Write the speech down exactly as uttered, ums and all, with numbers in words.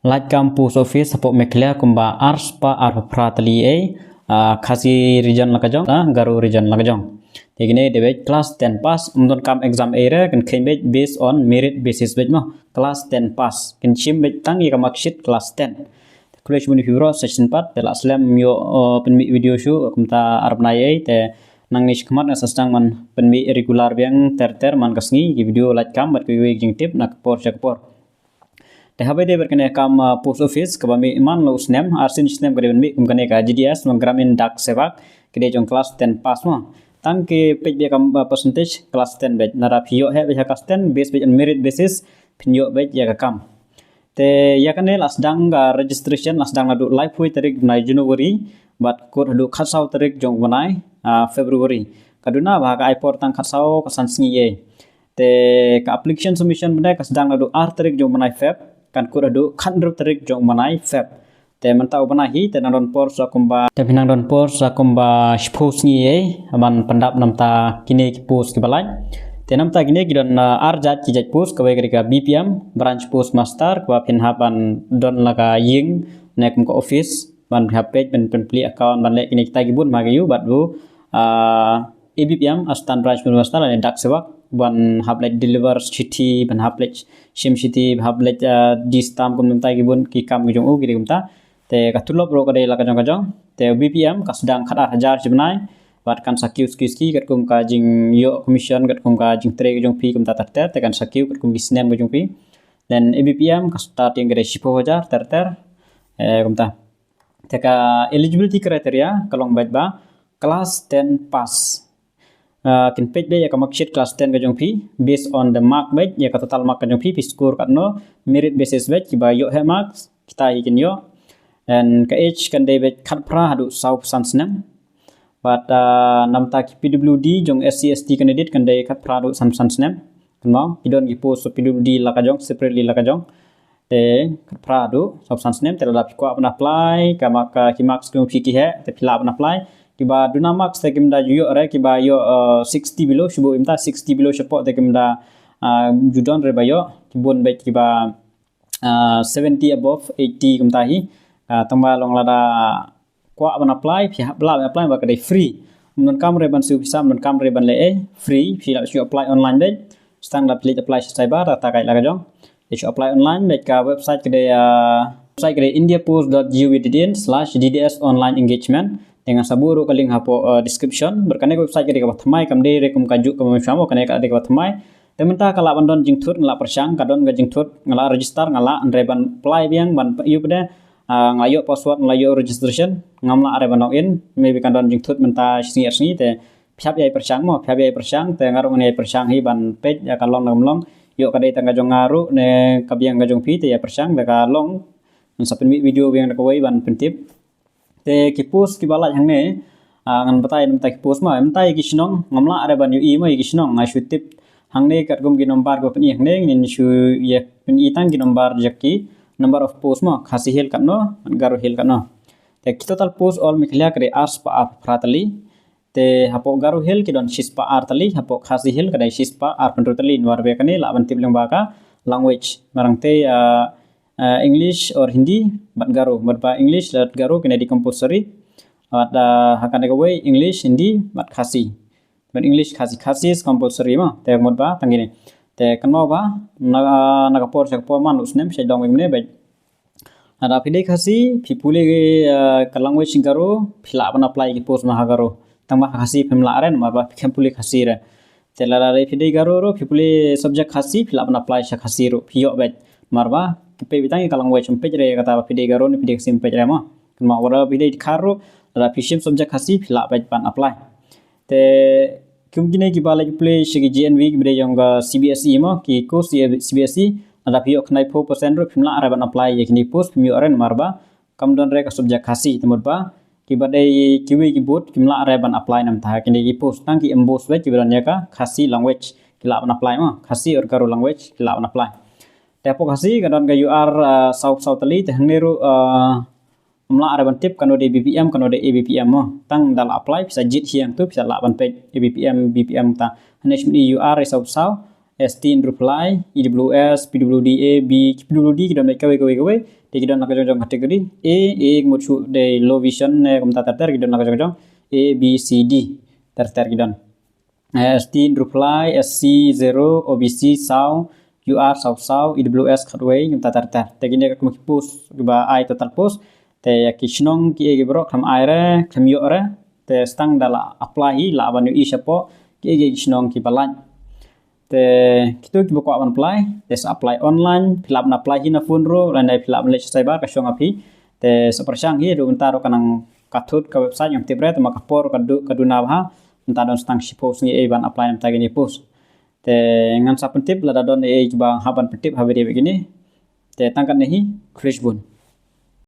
Lait kam post office hapoh Meghalaya kumba arspah arphew phra tylli ei, ah, Khasi region la ka jong, ah, Garo region la ka jong. Te kine dei beit class ten pass, ym don kam exam ei re, kin kheiñ beit based on merit basis beit mo. Class ten pass, kin shim beit tang ïa ka marksheet class ten. Khublei shibun ïa phi baroh sa shisien pat, te la slem ïoh, uh, pynmih video shuh kumta ar bnai ei, te nangne shakhmat nga sa sdang ban pynmih regular biang ter ter man ka sngi ki video lait kam bad kiwei ki jingtip na ka por sha ka por. Te haba ïadei bad kane ka kam, uh, post office kaba mih man la u snem, ar sien snem ka dei ban mih kum kane ka G D S, Gramin Dak Sevak, ka dei jong class ten pass mo. Tang ki peit beit ka, uh, percentage class ten beit, lada phi ïoh heh beit ha class ten, based beit on merit basis, phin ïoh beit ïa ka kam. Te ïa kane la sdang ka registration, la sdang naduh laiphew tarik bnai January bad kut haduh khatsaw tarik jong u bnai, ah, February. Ka duna ba ka ai por tang khatsaw ka san sngi ei. Te ka application submission bnai ka sdang naduh ar tarik jong u bnai Feb, kan kut haduh khathynriew tarik jong u bnai Feb. Te mynta u bnai hi te nang don por sa kumba, te phi nang don por sa kumba shiphew sngi ei ban pyndap namta kine ki post kiba lait. Te namta kine ki don, uh, ar jait ki jait post, kawei ka dei ka B P M, branch post master, kaba phin hap ban don la ka ïing ne kum ka office ban hap peit, ban pynplie account, ban leh kine kita ki bun ma ki ïoh bad u, uh, A B P M, Assistant Branch Post Master lane Dak Sevak, ban hap leit deliver shithi, ban hap leit shim shithi, ban hap leit, uh, die stamp kum namta ki bun ki kam ki jong u ki dei kumta. Te ka tulop ruh ka dei la ka jong ka jong. Te B P M ka sdang khatar hajar shi bnai. Bad kan sa kiew ski ski katkum ka jingïoh commission, katkum ka jingtrei ka jong phi kumta ter ter. Te kan sa kiew katkum ki snem ka jong phi. Then A B P M ka starting ka dei shiphew hajar ter ter. Eh, kumta. Te ka eligibility criteria ka long beit ba class ten pass. Uh, kin peit beit ïa ka marksheet class ten ka jong phi, based on the mark beit, ïa ka total mark ka jong phi, phi score katno, merit basis beit, kiba ïoh heh marks, kita hi kin ïoh. And ka age kan dei beit khatphra haduh sawphew san snem. Bad, uh, namta ki P W D jong S C S T candidate kan dei khatphra haduh sanphew san snem. Kynmaw, ki don ki post P W D la ka jong, separately la ka jong. Te khatphra haduh sawphew san snem, te lada phi kwah ban apply, ka mark, ka ki marks ki jong phi ki heh, te phi lah ban apply. Kiba duna marks te kim da ju ïoh re, kiba ïoh, uh, sixty below, shu buh mynta sixty below shapoh te kim da, uh, ju don re ba ïoh, ki bun beit kiba, uh, seventy above, eighty kumta hi. Uh, tang ba long lada kwah ban apply, phi hap lah ban apply ba ka dei free. Ym donkam re ban siew pisa, ym donkam re ban leh ei, free, phi lah shu apply online beit. Sdang da phi leit apply sha cyber, da ta kai la ka jong. Te shu apply online beit ka website ka dei, ah, website ka dei india post dot gov dot in slash D D S online engagement. Te ngan sa buh ruh ka link hapoh, ah, description. Bad kane ka website ka dei kaba thymmai, kam dei re kum ka juk kaba mynshwa mo, kane ka dei kaba thymmai. Te mynta ka lah ban don jingthut, nga lah pyrshang, ka don ka jingthut, nga lah register, nga lah hynrei ban apply biang, ban ïoh pdeng, ah, nga lah ïoh password, nga lah ïoh registration, ngam lah re ban log in, maybe kan don jingthut mynta shi sngi ar sngi, te phi hap ïai pyrshang mo, phi hap ïai pyrshang, te nga ruh ngan ïai pyrshang hi ban peit ïa ka long ne kam long, ïoh ka dei tang ka jong nga ruh ne ka biang ka jong phi, te ïai pyrshang, te ka long, ngan sa pynmih video biang da kawei ban pyntip. Te ki post kiba lait hangne, ah, ngan batai namta ki post mo, mynta ïa ki shnong, ngam lah re ban ïohi mo ïa ki shnong, nga shu tip hangne katkum ki nombar kiba pyni hangne, ngin shu ïa pyni tang ki nombar jong ki, number of post mo, Khasi Hill katno, Garo Hill katno. Te ki total post all Meghalaya ka dei arspah arphew phra tylli, te hapoh Garo Hill ki don shispah ar tylli, hapoh Khasi Hill ka dei shispah arphew hynriew tylli, namar ba kane lah ban tip lyngba ka language. Marang te, ah, ah, English or Hindi, bad Garo, bad ba English, bad Garo kine dei compulsory. Bad, ah, ha kane kawei English, Hindi, bad Khasi. Bad English, Khasi, Khasi is compulsory mo, te mut ba tang kine. Te kynmaw ba na, na ka por sha ka por man u snem sha dong mynne bad lada phi dei Khasi, phi pule, eh, ka language Garo, phi lah ban apply ki post ma ha Garo. Tang ba ha Khasi phim lah re, namar ba phi khlem pule Khasi re. Te lada dei phi dei Garo ruh, phi pule subject Khasi, phi lah ban apply sha Khasi ruh, phi ïoh beit. Namar ba, ki peit beit tang ïa ka language, ym peit re kata ba phi dei Garo ne phi dei Khasi, ym peit re mo. Kynmaw lada phi dei Dkhar ruh, lada phi shim subject Khasi, phi lah beit ban apply. Te kum kine kiba leit pule sha ki G N V kiba dei jong ka C B S E mo, ki course C B S E, lada phi ïoh khyndai phew percent ruh phim lah re ban apply ïa kine post, phim ïoh re namar ba kam don re ka subject Khasi, te mut ba kiba dei kiwei ki board kim lah re ban apply namta ha kine ki post, tang ki MBOSE beit kiba don ïa ka Khasi language ki lah ban apply mo, Khasi or Garo language ki lah ban apply. Te hapoh Khasi ka don ka U R, ah, saw saw tylli, te hangne ruh, ah, ym lah re ban tip kano dei B P M, kano dei A B P M mo. Tang da la apply phi sa jied hi hangto phi sa lah ban peit A B P M, B P M ta. Hangne shu pyni U R saw saw, S T Indoor Phyllai, E W S, P W D A, B, P W D ki don kawei kawei kawei. Te ki don la ka jong jong category. A, A ka mut shu dei low vision ne kumta ter ter, ki don la ka jong jong A, B, C, D ter ter ki don. Eh, S T Indoor Phyllai, S C zero, O B C saw, U R saw saw, E W S khatwei, kumta ter ter. Te kine ka kum ki post kiba ai total post. Te ïa ki shnong kiei kiei baroh khlem ai re, khlem ïoh re. Te tang da la apply hi, la ban ïohi shapoh kiei kiei ki shnong kiba lait. Te kito kiba kwah ban apply, te sa apply online, phi lah ban apply hi na phone ruh, lane phi lah ban leit sha cyber ka shong ha phi. Te sa pyrshang hi, haduh mynta ruh ka nang ka thut ka website ngam tip re, te ma ka por ka du-, ka duna bha, mynta don tang shiphew sngi ei ban apply na bynta kine ki post. Te ngan sa pyntip lada don ei ei kiba hap ban pyntip ha video ba kine. Te tang katne hi, khublei shibun.